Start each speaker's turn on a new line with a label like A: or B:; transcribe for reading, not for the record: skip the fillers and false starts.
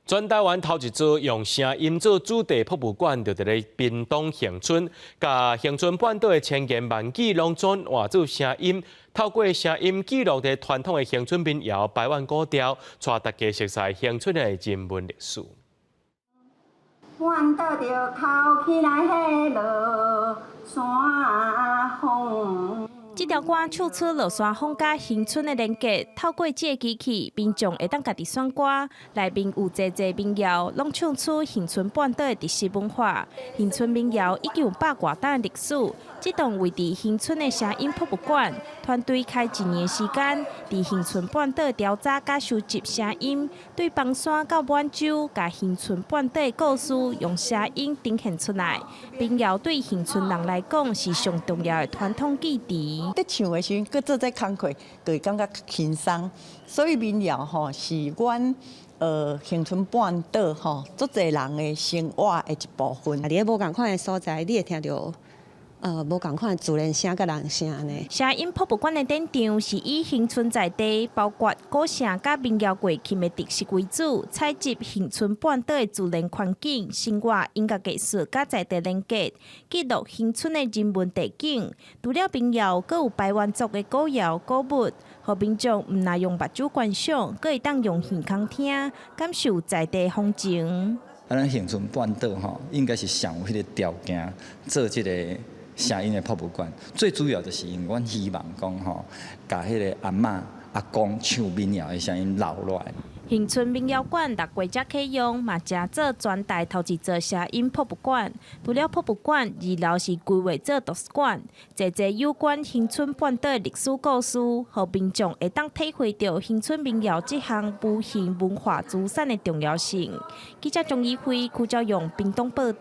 A: 全台灣頭一座用聲音做主題博物館，就佇咧屏東恆春，共恆春半島的千言萬語攏轉換做聲音，透過聲音記錄著傳統的恆春民謠、排灣古調，帶大家熟悉恆春的人文歷史。
B: 半島就哭起來，彼落山風。
C: 這條歌唱出落山風佮恆春的連結，透過這个機器，民眾會當家己選歌，內面有濟濟民謠，攏唱出恆春半島的特色文化。恆春民謠已經有百外冬的歷史。這棟位佇恆春的聲音博物館，團隊開一年時間，佇恆春半島調查佮收集聲音，對枋山到滿洲，共恆春半島的故事用聲音呈現出來。民謠對恆春人來講是上重要的傳統記憶。
D: 佇唱的時陣，閣做這工課，就會感覺輕鬆。所以民謠吼是阮恆春半島吼足濟人的生活的一部分。
E: 佇咧無仝款的所在，你會聽著無仝款的自然聲佮人聲按呢。
C: 聲音博物館的展場是以恆春在地，包括古城佮民謠過琴的特色為主，採集恆春半島的自然環境、生活、音樂藝術佮在地連結，記錄恆春的人文地景。除了民謠，閣有排灣族的歌謠、鼓舞，予民眾毋但用目睭觀賞，閣會當用耳孔聽，感受在地風情。
F: 啊，咱恆春半島吼，應該是上有彼个條件做這個聲音的博物館，最主要就是因為阮希望講吼，共彼个阿嬤、阿公唱民謠的聲音留落來。
C: 恆春民謠館六月才啟用，嘛成做全台頭一座聲音博物館。除了博物館，二樓是規劃做圖書館，濟濟有關恆春半島的歷史故事，予民眾會當體會著恆春民謠這項無形文化資產的重要性。記者鍾怡輝、柯昭勇屏東報導。